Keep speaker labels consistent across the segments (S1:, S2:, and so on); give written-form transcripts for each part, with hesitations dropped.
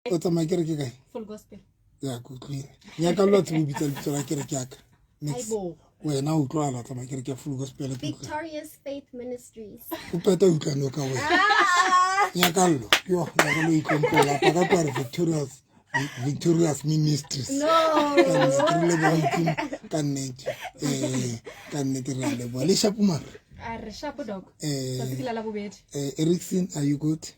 S1: O tsamaya kereke kae?
S2: Full Gospel.
S1: Ya, ke utlwile. Nyakallo a tsebe o bitsa lebitso la kereke ya ka. Next.
S2: Aibo.
S1: Wena o utlwala tsamaya kereke ya Full Gospel, ke utlwa.
S3: Victorious Faith Ministries.
S1: O qeta ho utlwa no ka wena. Nyakallo. Yo, nyakallo itlhompholla. Pa ka kwa re Victorious Ministries.
S3: No.
S1: Ka nnete re leboha Modimo ka nnete. Ka nnete re a leboha. Le shapo mara.
S2: A re shapo, doc. Tsatsi ke la Labobedi.
S1: Erickson, are you good?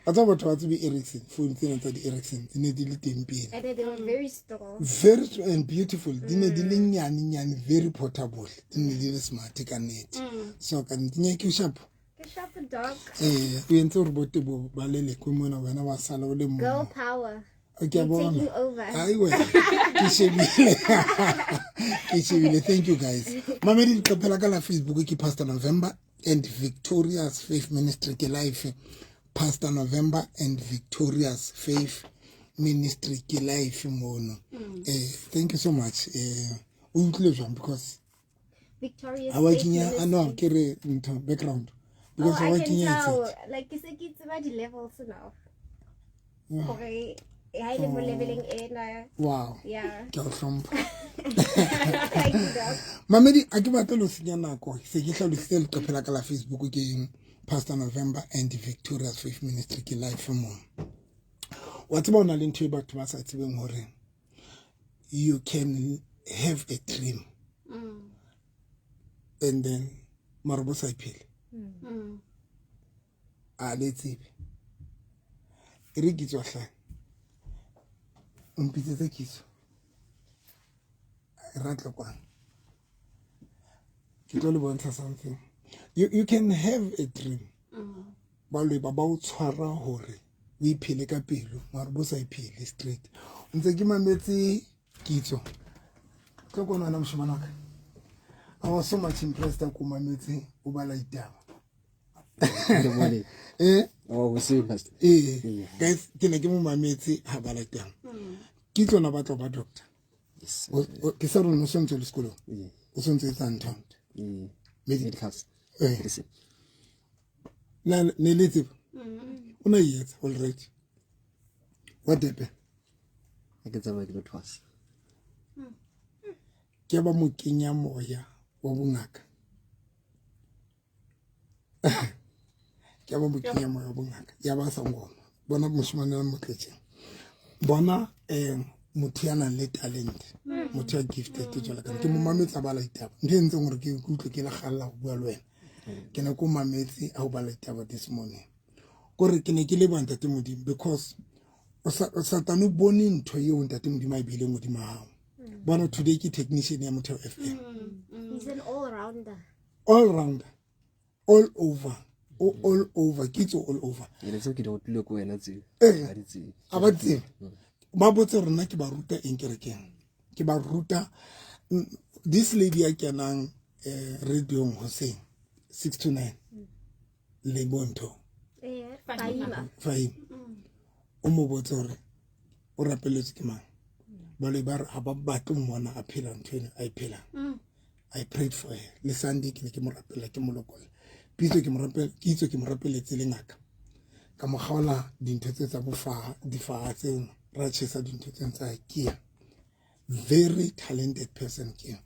S1: Wa tseba batho ba tsebe Ericsson phone tsena tsa di-Ericsson di ne di le teng pele.
S3: And they were very strong.
S1: Very strong and beautiful. Di ne di le nyane nyane, very portable. Di ne di le smart ka nnete. So ka nnete nyake o shapo.
S3: Ke shapo, doc.
S1: O entse hore bo Tebo ba lelekwe mona, wena wa sala o le mong.
S3: Girl power.
S1: O ke a
S3: You're
S1: bona.
S3: taking over.
S1: Ai wena. Ke shebile. Ke shebile. Thank you, guys. Mamedi, leqephe la ka la Facebook ke Pastor November and Victorious Faith Ministry ke life. Pastor November and Victorious Faith Ministry ke life mono. Thank you so much. O utlwile jwang? Because
S3: Victorious
S1: ha wa
S3: Faith
S1: kenya a no
S3: Ministry.
S1: ke re ntho background.
S3: Oh,
S1: Because ha
S3: I
S1: wa
S3: can
S1: kenya
S3: tell.
S1: headset.
S3: Like ke se ke tseba di-levels now. Hore ha e le mo leveleng ena.
S1: Wow.
S3: Yeah.
S1: Ke a o hlompha.
S3: Thank you, doc.
S1: Mamedi, a ke batle lo senya nako. Se ke hlalositse leqephe la ka la Facebook ke eng? Pastor November and Victorious Faith Ministry ke live mo. Wa tseba o na le ntho e batho ba sa tsebeng hore you can have a dream. And then mara bo sa iphele. A le tsebe. E re Kitso hle. O mpitsetse Kitso. Re tle kwano. Ke tlo le bontsha something. You can have a dream. Baloi ba ba o tshwara hore o iphele ka pelo, mara bo sa iphele straight. Ntse ke mametse Kitso. Tlo kwana wena moshemane wa ka. I was so much impressed ha ko mametse o bala ditaba.
S4: Good morning. Oh, hoseng, Pastor.
S1: Guys, ke ne ke mo mametse ha bala ditaba. Kitso na batla ba doctor.
S4: Yes.
S1: Ke sa rona o sontse le sekolong.
S4: Yeah.
S1: O sontse etsa ntho.
S4: Yeah.
S1: Medicals.
S4: Medicals.
S1: Eh.
S4: Yes.
S1: Na ne le tseba? O na e etsa already. What happened?
S4: Ha ke tsamaya ke lo thwasa.
S1: Ke ba mo kenya moya wa bongaka. Ke ba mo kenya moya wa bongaka. Ya ba sangoma. Bona moshemane a motletseng. Bona motho ya nang le talent, motho ya gifted jwalo ka nna. Ke mo mametsa ba la ditaba. Ntho e entseng hore ke utlwe ke le kgalla ho bua le wena. Ke ne ko mametse ha o bala ditaba this morning. Kore ke ne ke leboha Ntate Modimo because o Satane o bone ntho eo Ntate Modimo a e beileng hodima hao. Bona today ke technician ya Motheo FM.
S3: He's an all-rounder.
S1: All-rounder. All over. O all over. Kitso all over.
S4: Ene tseo ke di utlwile ko wena tseo.
S1: Eh.
S4: Ha di tsebe.
S1: Ha ba tsebe. Ba botse hore nna ke ba ruta eng kerekeng. Ke ba ruta, this lady ya kenang radio-ong hoseng 6 to 9 le Bonto.
S3: Fahima.
S1: Fahima. O mo botse hore o rapeletswe ke mang. Baloi ba re ha ba batle ho mmona a phela ntho ena a e phelang. I prayed for her. Le Sunday ke ne ke mo rapela, ke mo lokolla. Pitso ke mo rapela, Kitso ke mo rapeletse le ngaka. Ka mo kgaola dintho tse tsa bofaha, difaha tseo, ra tjhesa dintho tseo tsa kia. Very talented person ke.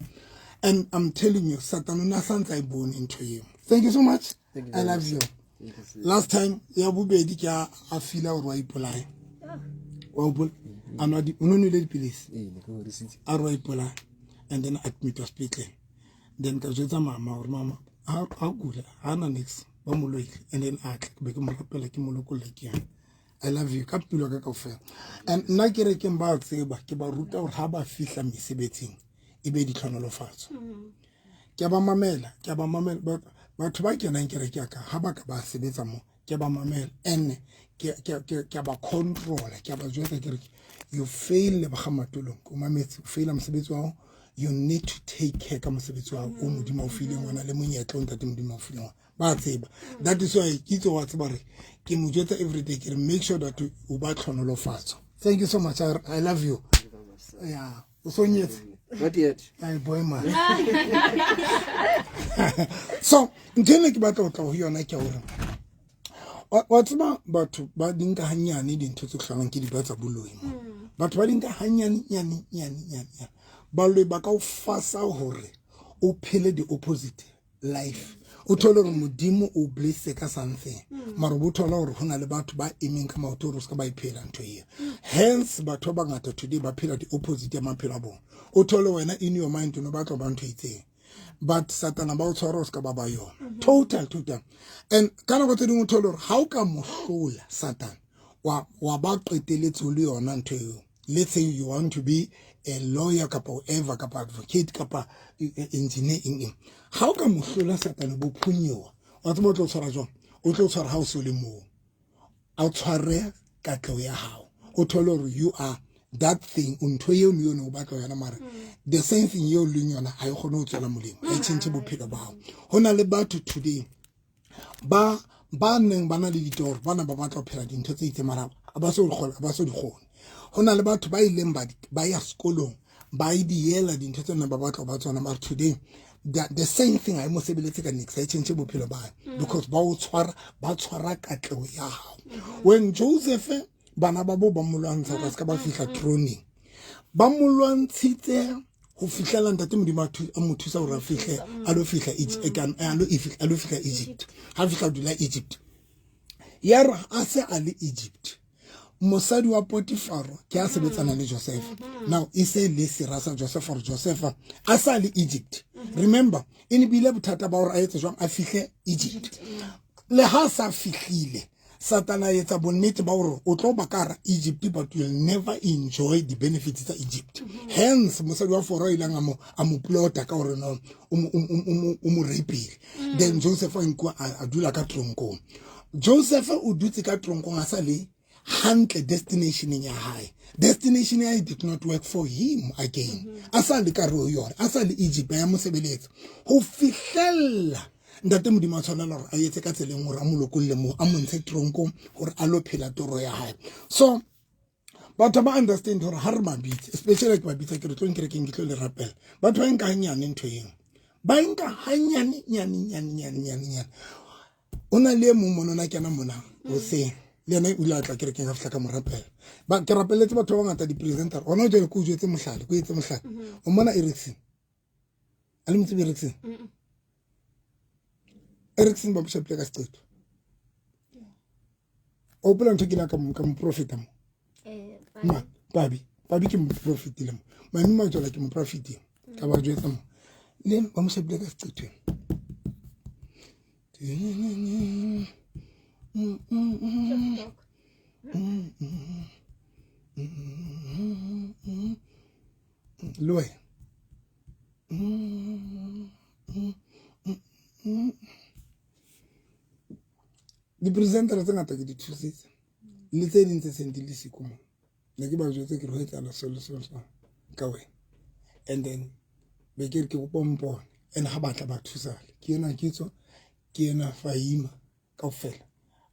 S1: And I'm telling you, Satan o na sa ntse a e bone ntho eo. Thank you so much.
S4: Thank you
S1: I
S4: very
S1: love
S4: much.
S1: you.
S4: Thank you, sir.
S1: Last time ya bobedi ke a feel hore wa ipolaya. Wa hopola? A nwa di, o no nwele dipilisi.
S4: Ee, ne ke hodisitse.
S1: A re wa ipolaya. And then admit hospital. Then ka jwetsa mama hore mama ha kula, ha na niks, ba mo loile. And then a tla, ke be ke mo rapela, ke mo lokolla ke yana. I love you ka pelo ka kaofela. And nna ke re ke ba tseba, ke ba ruta hore ha ba fihla mesebetsing e be ditlhonolofatso. Ke a ba mamela, ke a ba mamela. Batho ba kenang kereke ya ka, ha ba ka ba sebetsa mo, ke a ba mamela. And ke a ba controla, ke a ba jwetsa ke re, you fail le ba matolong, o mametse, o faila mosebetsi wa hao, you need to take care ka mosebetsi wa hao, o Modimo a o fileng ona, le monyetla o Ntate Modimo a o fileng ona. Ba tseba. That is why Kitso wa tseba re ke mo jwetsa every day, ke re make sure that o ba tlhonolofatso. Thank you so much. I love you. Yeah. O so nyetse?
S4: Not yet.
S1: Ai, boy, man. So, ntho ena ke batla ho tla ho yona ke hore Wa tseba batho ba di nka hanyane dintho tse hlolang ke diba tsa boloi mo. Batho ba di nka hanyane nyane nyane nyane. Baloi ba ka o fasa hore o phele the opposite life. O thole hore Modimo o blesse ka something. Mara o bo thola hore ho na le batho ba emeng ka maoto hore o ska ba e phela ntho eo. Hence batho ba bangata today ba phela the opposite ya maphelo a bona. O thole wena in your mind o no batla ho ba ntho e itseng. But Satana ba o tshwara o ska ba ba yona. Total total. And ka nako tse dingwe o thole hore ha o ka mo hlola Satan wa ba qeteletse le yona ntho eo. Let's say you want to be a lawyer kapa whatever kapa advocate kapa engineer eng eng. Ha o ka mo hlola Satan bo phunyoha. Wa tseba o tlo tshwara jwang? O tlo tshwara ha o so le moo. A tshware katleho ya hao. O thole hore you are that thing ntho eo le yone o batla yona mara the same thing eo leng yona ha e kgone ho tswela molemo. Ha e tjhentjhe bophelo ba hao. Ho na le batho today ba neng ba na le ditoro, ba na ba batla ho phela dintho tse itseng mara ba so kgone, ba so di kgone. Ho na le batho ba ileng ba ya sekolong ba e diela dintho tse neng ba batla ho ba tsona mara today the same thing ha e mo sebeletse ka niks, ha e tjhentjhe bophelo ba hae because ba o tshwara, ba tshwara katleho ya hao. When Joseph bana ba bo ba mo lwantsha hore a ska ba fihla throneng, ba mo lwantshitse ho fihlela ntate Modimo a mo thusa hore a fihle, a lo fihla a lo fihla Egypt. Ha fihla dula Egypt. Ya re a se a le Egypt, mosadi wa Potifaro ke a sebetsana le Joseph. Now e se le sera sa Joseph hore Joseph a sa le Egypt. Remember, e ne bile bothata ba hore a etse jwang a fihle Egypt. Le ha sa fihlile, Satana a etsa bonnete ba hore o tlo ba ka hara Egypt but you'll never enjoy the benefits tsa Egypt. Hence mosadi wa Faro a ileng a mo plota ka hore no o mo rapile. Then Joseph a nkuwa a dula ka tronkong. Joseph o dutse ka tronkong a sa le hantle destination ya hae. Destination ya hae did not work for him again. A sa le ka re yona, a sa le Egypt ya mo sebeletsa. Ho fihlella ntate Modimo a tshwanela hore a etse ka tseleng hore a mo lokolle moo, a mo ntshe tronkong hore a lo phela toro ya hae. So batho ba understand hore ha re mabitse, especially ke ba bitsa ke re tlo nkerekeng ke tlo le rapela. Batho ba nka hanyane ntho eo. Ba nka hanyane nyane nyane nyane nyane nyane. O na le e mong mona, o na kena mona hoseng. Le yena o ile a tla kerekeng ka fihla ka mo rapela. Ba ke rapeletse batho ba bangata di-presenter. Hona jwale ke o jwetse mohlala, ke o etse mohlala. O mona Erickson. A le mo tsebe Erickson? Erickson ba mo shapile ka seqetho. O hopola ntho ke la ka mo profeta mo. Ma, Pabi ke mo profetile mo. Mami Majola ke mo profetile. Ka ba jwetsa mo. Le ba mo shapile ka seqetho. Le wena. Di-presenter tse ngata ke di thusitse le tse ding tse seng di le siko mo. Ne ke ba jwetse ke re ho etsahala so le so so ka wena. And then be ke re ke kopa mpone. And ha batla ba thusale. Ke ena ke tswa, ke ena Fahima kaofela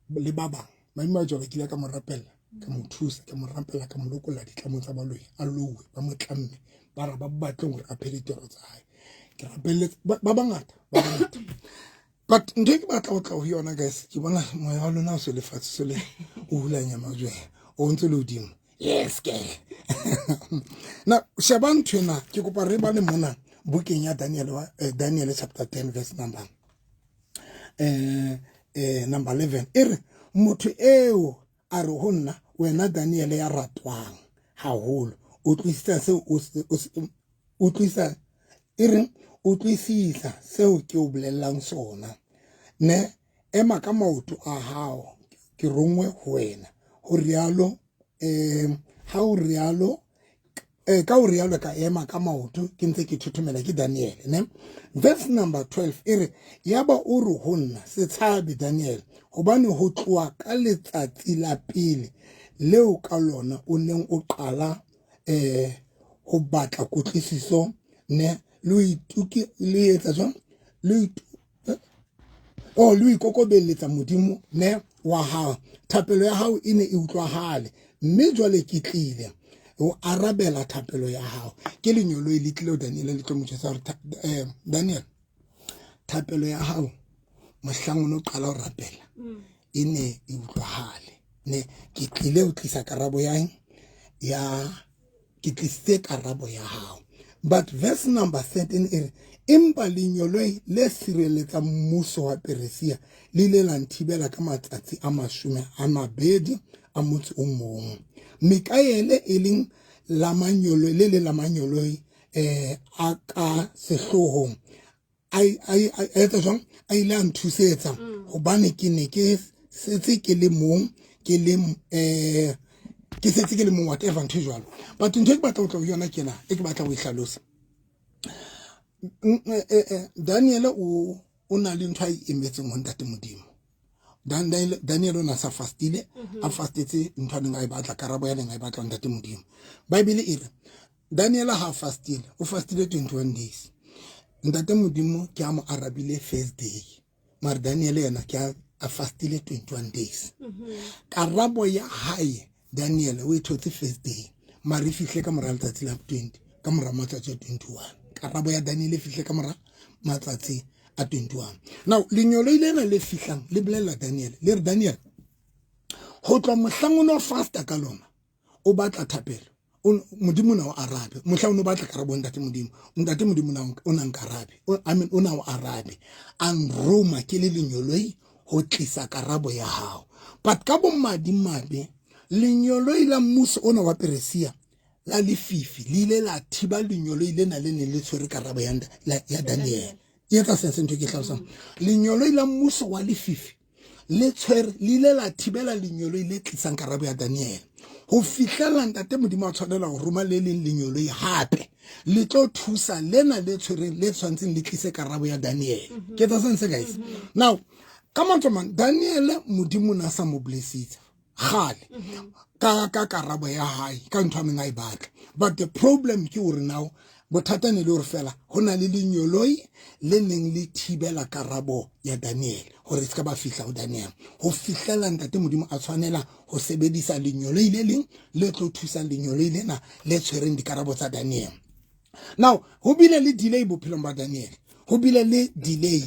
S1: le ba bang. Mami Majola ke ile ka mo rapella, ka mo thusa, ka mo rapella, ka mo lokolla ditlamong tsa baloi. A lowe, ba mo tlamme, ba re ba batle hore a phele ditoro tsa hae. Ke rapelletse ba bangata, ba bangata. But ntho e ke batla ho tla ho yona guys, ke bona moya wa lona o se lefatshe se le o hulanya majwe, o ntse le hodimo. Yes girl. Now sheba ntho ena, ke kopa re bale mona bukeng ya Daniel wa Daniel chapter 10 verse number number 11. E re motho eo a re ho nna, wena Daniel ya ratwang haholo, utlwisisa seo o utlwisisa e reng utlwisisa seo ke o bolellang sona. Ne ema ka maoto a hao, ke rongwe ho wena. Ho rialo ha o rialo ka o rialo ka ema ka maoto ke ntse ke thothomela ke Daniel ne. Verse number 12 e re yaba o re ho nna, se tshabe Daniel, hobane ho tloha ka letsatsi la pele leo ka lona o neng o qala ho batla kutlwisiso ne le ituki le etsa jwang le le ikokobelletsa Modimo ne wa hao, thapelo ya hao e ne e utlwahale, mme jwale ke tlile ho arabela thapelo ya hao. Ke lenyoloi le tlile ho Daniel le tlo mo jwetsa hore Daniel, thapelo ya hao mohlang o no qala ho rapela. e ne e utlwahale ne ke tlile ho tlisa karabo ya eng ya ke tlisitse karabo ya hao. But verse number 13 e re, empa lenyoloi le sireletsang mmuso wa Persia le ile la nthibela ka matsatsi a 20 a motse o mong. Mikaele e leng la manyoloi le le la manyoloi a ka sehloohong a etsa jwang, a ile a nthusetsa hobane ke ne ke setse ke le mong, ke le ke setse ke le mong whatever ntho jwalo. But ntho e ke batla ho tla ho yona ke ena e ke batla ho e hlalosa. Daniel o na le ntho a e emetseng ho Ntate Modimo. Daniel o na sa fastile, a fastetse ntho a neng a e batla, karabo ya neng a e batla ho Ntate Modimo. Bible e re Daniel ha fastile, o fastile 21 days. Ntate Modimo ke a mo arabile first day. Mara Daniel yena ke a fastile 21 days. Karabo ya hae Daniel o e thotse first day. Mara e fihle ka mora letsatsi la 20, ka mora matsatsi a 21. Karabo ya Daniel e fihle ka mora matsatsi a 21. Now lenyoloi lena le fihlang le bolella Daniel, le re Daniel, ho tloha mohlang o no fasta ka lona, o batla thapelo, Modimo na o arabe. Mohlang o no batla karabo Ntate Modimo, Ntate Modimo na o na nkarabe, I mean o na o arabe. A nroma ke le lenyoloi ho tlisa karabo ya hao. But ka bomadimabe lenyoloi la mmuso ona wa Persia la lefifi le ile la thiba lenyoloi lena le neng le tshwere karabo ya Daniel. E etsa sense ntho e ke hlalosang. Lenyoloi la mmuso wa lefifi le tshwere le ile la thibela lenyoloi le tlisang karabo ya Daniel ho fihlela Ntate Modimo a tshwanela ho roma le leng lenyoloi hape le tlo thusa lena le tshwereng le tshwantseng le tlise karabo ya Daniel. Ke etsa sense guys. Now ka mantswe mang Daniel Modimo na sa mo blessitse kgale ka karabo ya hae ka ntho a neng a e batla. But the problem ke hore now bothata ne le hore fela ho na le lenyoloi le neng le thibela karabo ya Daniel hore se ka ba fihla ho Daniel ho fihlela Ntate Modimo a tshwanela ho sebedisa lenyoloi le leng le tlo thusa lenyoloi lena le tshwereng dikarabo tsa Daniel. Now ho bile le delay bophelong ba Daniel, ho bile le delay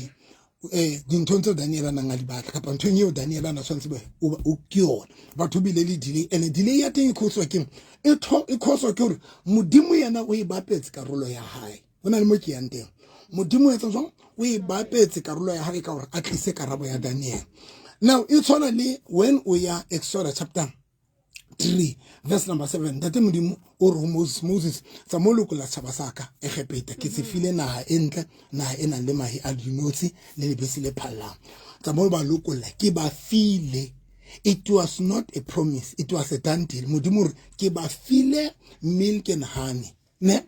S1: dinthong tseo Daniel a nang a di batla kapa nthong eo Daniel a na tshwanetse o ke yona. Batho bile le delay, and delay ya teng e khoswa ke e khoswa ke hore Modimo yena o e bapetse karolo ya hae. Ho na le mo ke yang teng. Modimo o etsa jwang? O e bapetse karolo ya hae ka hore a tlise karabo ya Daniel. Now e tshwana le when o ya Exodus chapter 3 verse number 7. Ntate Modimo o re ho Moses, Moses tsa mo lokolla setjhaba sa ka Egepeta, ke se file naha e ntle, naha e nang le mahe a dinotshi le lebese le phallang. Tsa mo ba lokolla, ke ba file. It was not a promise, it was a done deal. Modimo re ke ba file milk and honey. Ne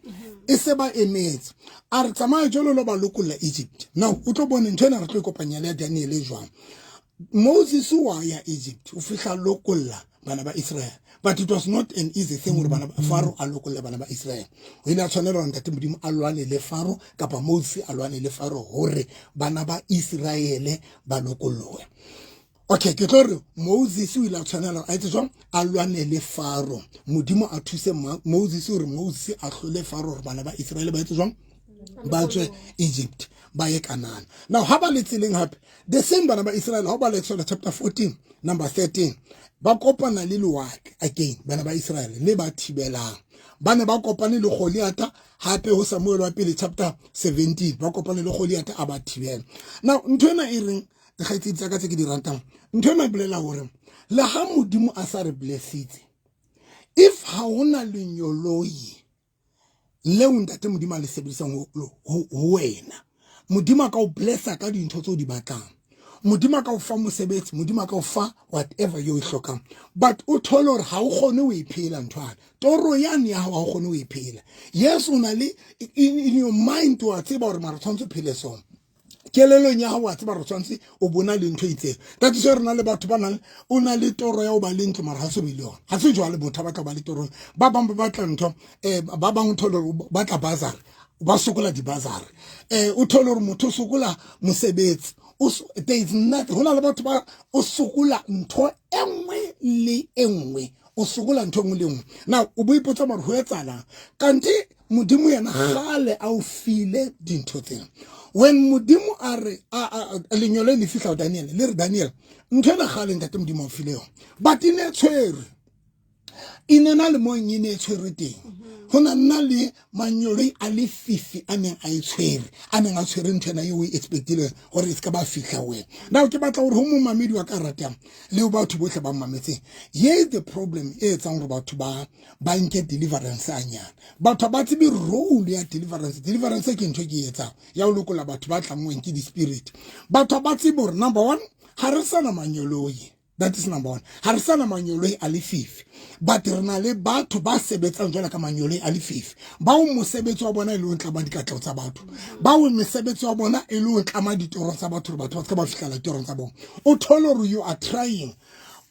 S1: e se ba emetse a re tsamaya jalo lo ba lokolla Egypt. Now o tlo bone ntho ena re tlo ikopanya le ya Daniel e jwang. Moses wa ya Egypt o fihla lokolla bana ba Israel, but it was not an easy thing hore bana ba Faro a lokolle bana ba Israel. Ho ile a tshwanela hore Ntate Modimo a lwane le Faro kapa Moses a lwane le Faro hore bana ba Israele ba lokolloe. Okay, ke tlo re Moses o ile a tshwanela a etse jwang, a lwane le Faro. Modimo a thuse Moses hore Moses a hlole Faro hore bana ba Israele ba etse jwang, ba tswe Egypt ba ye Kanana. Now ha ba le tseleng hape the same bana ba Israel, ha ba le Exodus chapter 14 number 13 ba kopana le lewatle again. Bana ba Israel le ba thibelang ba ne ba kopane le Goliatha hape ho Samuel wa pele chapter 17 ba kopane le Goliatha a ba thibela. Now ntho ena e reng dikgaitsedi tsa ka tse ke di ratang, ntho ena e bolela hore le ha Modimo a sa re blessitse, if ha hona lenyoloi leo Ntate Modimo a le sebedisang ho wena, Modimo a ka o blessa ka dintho tseo di batlang, Modimo a ka o fa mosebetsi, Modimo a ka o fa whatever yo e hlokang, but o thole hore ha o kgone ho e phela nthwana, toro yane ya hao ha o kgone ho e phela. Yes, o na le in your mind wa tseba hore mara tshwanetse o phele sona, kelelong ya hao wa tseba re tshwanetse o bona le ntho e itseng. That is why re na le batho ba nang o na le toro ya ho ba le ntlo mara ha se be le yona. Ha se jwale motho a batla ho ba le toro, ba bang ba batla ntho ba bang o thole hore batla bazar, ba sokola di-bazar, o thole hore motho o sokola mosebetsi, there is nothing. Ho na le batho ba o sokola ntho e nngwe le e nngwe, o sokola ntho e nngwe le nngwe. Now o bo ipotsa mare ho etsahalang kante Modimo yena kgale a o file dintho tsena. When Modimo a re lenyolo le fihla ho Daniel, le re Daniel, ntho ena kgale ntate Modimo o file yona, but e ne tshwerwe, e ne na le mo e ne e tshwerwe teng. Ho na nna le manyoloi a lefifi a neng a e tshwere, a neng a tshwere ntho ena eo o e expectileng gore e se ka ba fihla wena. Now ke batla gore ho momamedi wa ka ratang le batho bohle ba mmametseng, ye is the problem e etsang gore batho ba nke deliverance a nyane. Batho ba tsebe role ya deliverance. Deliverance ke ntho e ke e etsang ya ho lokola batho ba tlanngweng ke di-spirit. Batho ba tsebe gore number one, ha re sana manyoloi. That is number one. Ha re sana manyoloi a lefifi, but re na le batho ba sebetsang jwalo ka manyoloi a lefifi, bao mosebetsi wa bona e le ho tlama dikatleho tsa batho, bao mosebetsi wa bona e le ho tlama ditoro tsa batho, hore batho ba se ka ba fihlela ditorong tsa bona. O thole hore you are trying.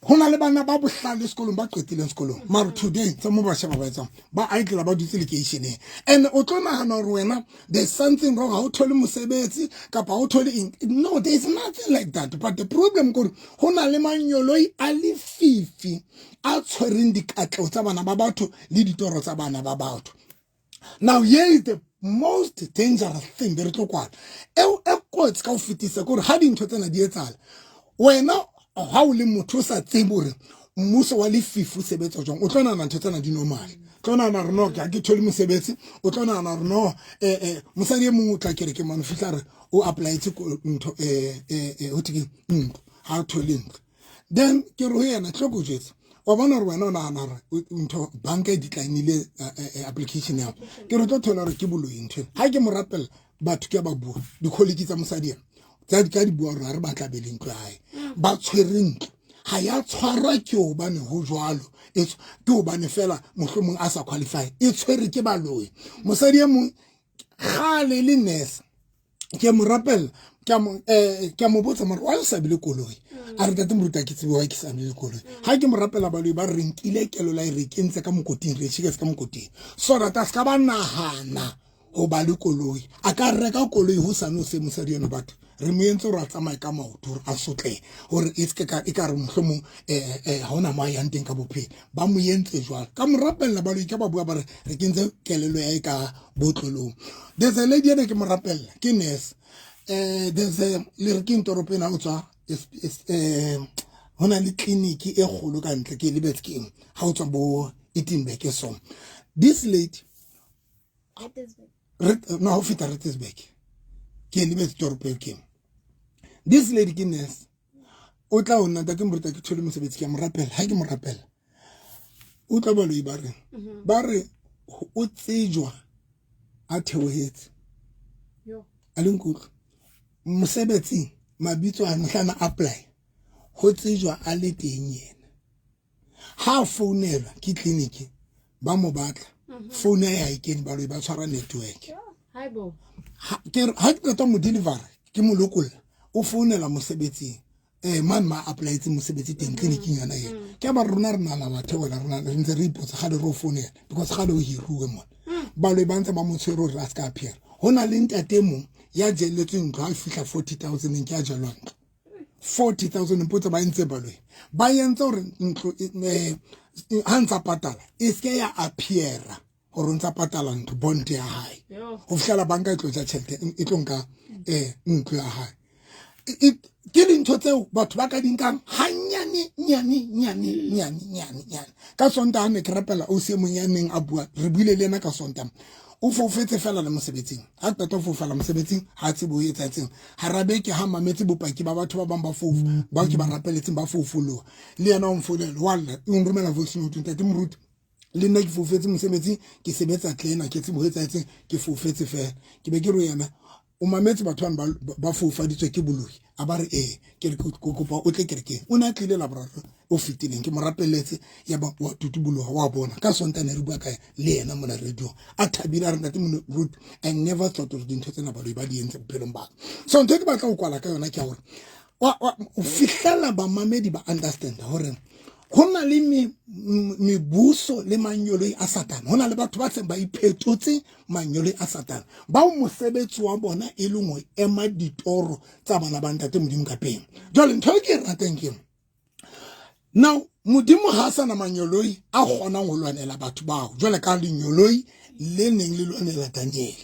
S1: Ho na le bana ba bohlale sekolong, ba qetileng sekolong, mara today tsa mo ba sheba ba etsang, ba idle, ba dutse lekeisheneng. And o tlo nahana hore wena there's something wrong, ha o thole mosebetsi kapa ha o thole eng. No, there's nothing like that. But the problem kore ho na le manyoloi a lefifi a tshwereng dikatleho tsa bana ba batho le ditoro tsa bana ba batho. Now here is the most dangerous thing be re tlo kwala eo e kotsi ka ho fetisa, ke hore ha dintho tsena di etsahala, wena ha o le motho o sa tsebe hore mmuso wa lefifi o sebetsa jwang, o tlo nahana ntho tsena di normal. Tlo nahana hore no, ha ke thole mosebetsi. O tlo nahana hore no, mosadi e mong o tla kerekeng mane, o fihla re o applyetse ntho, ho thwe ke ntlo, ha o thole ntlo. Then ke re ho yena, tlo ko jwetsa, wa bona hore wena o nahana hore ntho banka e declinile application ya, ke re tlo thola hore ke boloi ntho. Ha ke mo rapella, batho ke ba bua dikholiki tsa mosadi ena tsa di ka di bua hore ha re batla be le ntlo ya hae, ba tshwere ntlo ha ya tshwarwa ke hobane ho jwalo, e ke hobane fela mohlomong a sa qualify, e tshwere ke baloi. Mosadi e mong kgale le nurse, ke mo rapella, ke a mo botsa mare wa sa bile koloi, a re tate moruti, ke tsebe wa ke sa bile koloi. Ha ke mo rapela, baloi ba re nkile kelo la e re kentse ka mokoting, re tjheketse ka mokoting, so that a se ka ba nahana ho ba le koloi. A ka reka koloi ho sane o se mosadi eno, batho re mo entse hore a tsamaye ka maoto, hore a sotlehe, hore e se ka e ka re mohlomong ha hona mo a yang teng ka bophelo. Ba mo entse jwalo. Ka mo rapella, baloi ka ba bua, ba re re kentse kelello ya e ka botlolong. There's a lady ene ke mo rapella, ke nurse. There's a le re ke ntoropo ena o tswa ho na le clinic e kgolo ka ntle, ke lebetse ke eng, ha o tswa bo Edinburgh. So this lady, no, ho feta Rittersburg, ke lebetse toropo eo ke. This lady ke nurse, o tla ho nna, ntate moruti, ke thole mosebetsi. Ke a mo rapela. Ha ke mo rapela, o tla baloi ba reng, ba re o tsejwa a theohetse a le nkutlwa mosebetsing, mabitso a mohlana apply, ho tsejwa a le teng yena. Ha founelwa ke clinic ba mo batla, phone ya hae kene, baloi ba tshwara network. Ke ha ke qeta mo deliver, ke mo lokolla, o founela mosebetsing man ma applyetse mosebetsi teng clinicing yona eo. Ke ba rona re nana ba theola, rona re ntse re ipotsa gale re o founela because gale o hiruwe mona. Baloi ba ntse ba mo tshwere hore a se ka appear. Ho na le ntate mong ya jelletsweng ntlo, ha fihla 40 000, ke a jelwa ntlo 40 000. Mpotse ba entse, baloi ba entse hore ntlo ha ntsa patala e se ya appeara hore o ntsa patala ntlo, bond ya hae, ho fihlela banka e tlo tsa tjhelete, e tlo nka ntlo ya hae. Ke dintho tseo batho ba ka di nkang hanyane nyane nyane nyane nyane nyane. Ka Sontaha ne ke rapela o se mong ya neng a bua, re buile le yena ka Sontaha, o foufetse fela le mosebetsing. Ha qeta ho foufala mosebetsing, ha tsebe ho etsahetseng. Hara beke ha mametse bopaki ba batho ba bang ba foufu ba ke ba rapeletseng ba foufoloha, le yena o mfounela, wa lla, o nromela voice note: "Ntate moruti, le nna ke foufetse mosebetsing, ke sebetsa tlena, ke tsebe ho etsahetseng, ke foufetse fela." Ke be ke re yena o mametse batho bane ba foufaditswe ke boloi, a ba re ee. Ke re ke kopa o tle kerekeng. O ne a tlile Laboraro o fetileng, ke mo rapeletse, ya ba wa tutuboloha, wa bona. Ka Sontane re bua ka le yena mona radio, a thabile, a re, "Ntate moruti, I never thought of dintho tsena baloi ba di entse bophelong ba ka." So ntho e ke batla ho kwala ka yona ke ya hore o fihlela bamamedi ba understand hore ho na le mebuso le manyoloi a Satane. Ho na le batho ba seng ba iphetotse manyoloi a Satane, bao mosebetsi wa bona e leng ho ema ditoro tsa bana ba ntate Modimo ka pele. Jwale ntho e ke e ratang ke now Modimo ha sa na manyoloi a kgonang ho lwanela batho bao jwale ka lenyoloi le neng le lwanela Daniel,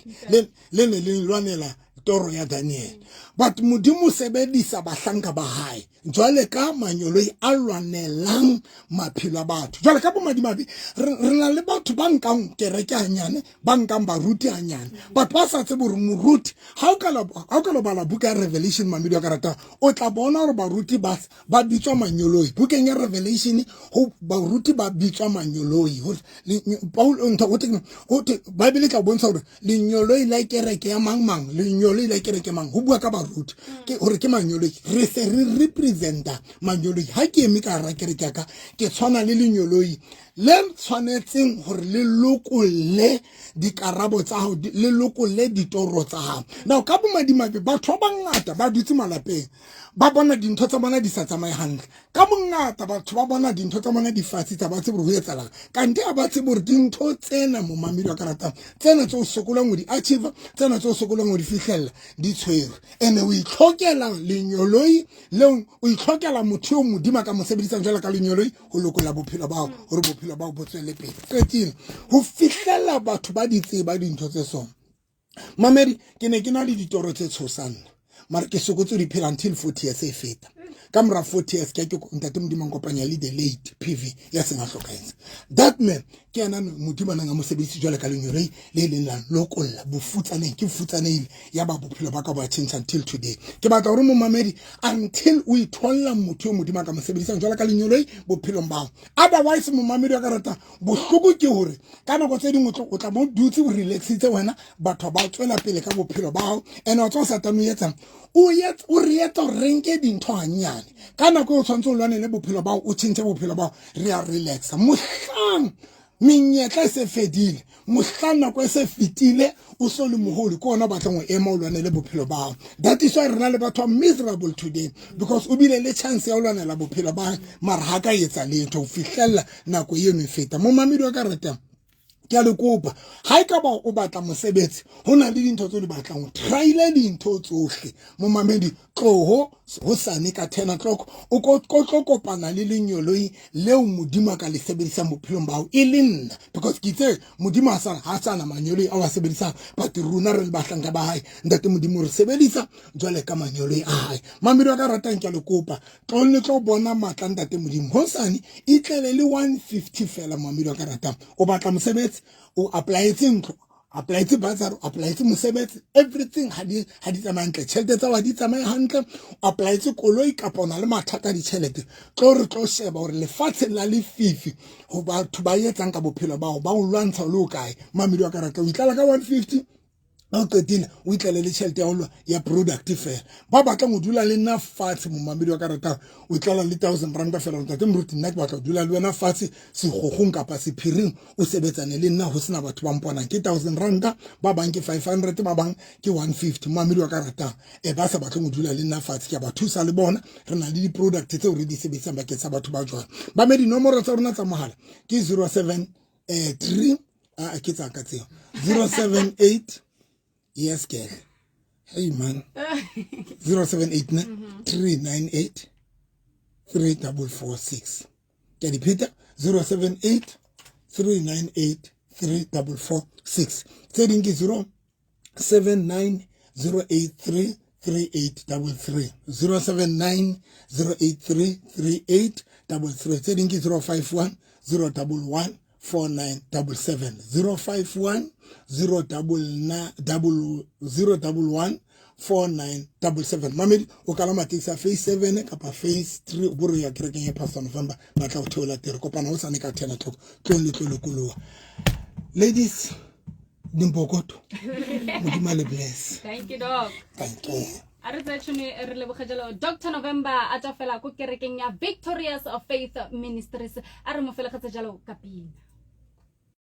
S1: le ne le lwanela. toro ya Daniel. But Modimo sebedisa bahlanka ba hae jwale ka manyoloi a lwanelang maphelo a batho. Jwale ka bomadimabe re na le batho ba nkang kereke hanyane, ba nkang baruti hanyane, batho ba sa tsebe hore moruti ha o ka lo bala buka ya Revelation, mamedi wa karata, o tla bona hore baruti ba bitswa manyoloi. Bukeng ya Revelation ho baruti ba bitswa manyoloi. Hore Paul ntho ho thwe Bible e tla bontsha hore lenyoloi la kereke ya mang mang, lenyoloi la kereke mang, ho bua ka baruti ke hore ke manyoloi. Re se re representa manyoloi. Ha ke eme ka hara kereke ya ka, ke tshwana le lenyoloi le tshwanetseng hore le lokolle dikarabo tsa hao, le lokolle ditoro tsa hao. Now ka bomadimabe batho ba bangata ba dutse malapeng, ba bona dintho tsa bona di sa tsamaye hantle. Ka bongata batho ba bona dintho tsa bona di fatshe, tsa ba tsebe hore ho etsahalang. Kante ha ba tsebe hore dintho tsena, momamedi wa ka ratang, tsena tse o sokolang ho di achieve, tsena tse o sokolang ho di fihlella, di tshwerwe. Ene o itlhokela lenyoloi leo, o itlhokela motho eo Modimo a ka mo sebedisang jwalo ka lenyoloi ho lokolla bophelo bao, hore bophelo bao bo tswele pele. Qetile ho fihlella batho ba di tseba dintho tse sona. Mamedi, ke ne ke na le ditoro tse tshosang, mara ke sokotse di phela until 40 years e feta. Ka mora 40 years ke ntate Modimo nkopanya le the late PV ya seng a hlokahetse. That man ke yena Modimo a nang a mo sebedise jwale ka lenyoloi le leng la lokolla bofutsaneng. Ke futsanehile ya ba bophelo ba ka bo a change until today. Ke batla hore momamedi until o itholla motho eo Modimo a ka mo sebedisang jwale ka lenyoloi bophelong bao. Otherwise momamedi wa ka rata bohloko ke hore ka nako tse dingwe o tla mo dutse o relaxitse wena, batho ba tswela pele ka bophelo ba hao. Ene wa tswa Satane o etsang, o re etsa hore re nke dintho hanyane. Ka nako e o tshwanetse o lwanele bophelo ba hao, o tjhentjhe bophelo ba hao, re a relaxa. Mohlang menyetla e se fedile, mohlang nako e se fetile, o so le moholo, ke ona o batlang ho ema o lwanele bophelo ba hao. That is why re na le batho ba miserable today, because o bile le chance ya ho lwanela bophelo ba hae, mara ha ka etsa letho ho fihlella nako eno e feta. Momamedi wa ka ratang, ke a le kopa, ha e ka ba o batla mosebetsi, ho na le dintho tse o di batlang, o try-ile dintho tsohle. Momamedi, tloho hosane ka 10 o'clock, o tlo kopana le lenyoloi leo Modimo a ka le sebedisang bophelong ba hao, e le nna. Because ke itse Modimo ha sa na manyoloi ao a sebedisang, but rona re le bahlanka ba hae, ntate Modimo re sebedisa jwale ka manyoloi a hae. Mamedi wa ka ratang, ke a le kopa, tlong le tlo bona matla ntate Modimo. Hosane itlele le 150 fela. Mamedi wa ka ratang, o batla mosebetsi, o applyetse ntlo, applyetse bursary, applyetse mosebetsi, everything ha di tsamaye hantle, tjhelete tsa hao ha di tsamaye hantle, o applyetse koloi kapa o na le mathata a ditjhelete, tlo re tlo sheba hore lefatsheng la lefifi ho batho ba etsang ka bophelo bao, ba o lwantsha o le o kae. Mamedi wa ka ratang, o itlala ka 150, ha o qetile o itlele le tjhelete ya ho ya product fela. Ba batlang ho dula le nna fatshe, momamedi wa ka ratang, o tlala le 1000 rand fela. Ntate moruti, nna ke batla ho dula le wena fatshe sekgokgong kapa sephiring, o sebetsane le nna ho sena batho ba mponang. Ke 1000 rand, ba bang ke 500, ba bang ke 150. Momamedi wa ka ratang, ba sa batleng ho dula le nna fatshe, ke a ba thusa le bona. Re na le di-product tseo re di sebedisang bakeng sa batho ba jwalo. Ba me dinomoro tsa rona tsa mohala ke 073, ke tsa ka tseo, 078, yes girl, hey man, 078 ne 398 3446. Ke di pheta, 078 398 3446. Tse ding ke 079 083 3833, 079 083 3833. Tse ding ke 051 011 4977, 051 099 011 4977. Mamedi, o kalama taxi ya phase 7 kapa phase 3, o bore ya kerekeng ya Pastor November, ba tla o theola teng. Re kopana hosane ka 10 o'clock. Tlong le tlo lokoloha. Ladies, dimpokoto, Modimo a le bless.
S2: Thank you, Doc.
S1: Thank you.
S2: A re tseye tšhono e re leboge jalo Dr November a tswa fela ko kerekeng ya Victorious of Faith Ministries. A re mo felegetse jalo ka pina.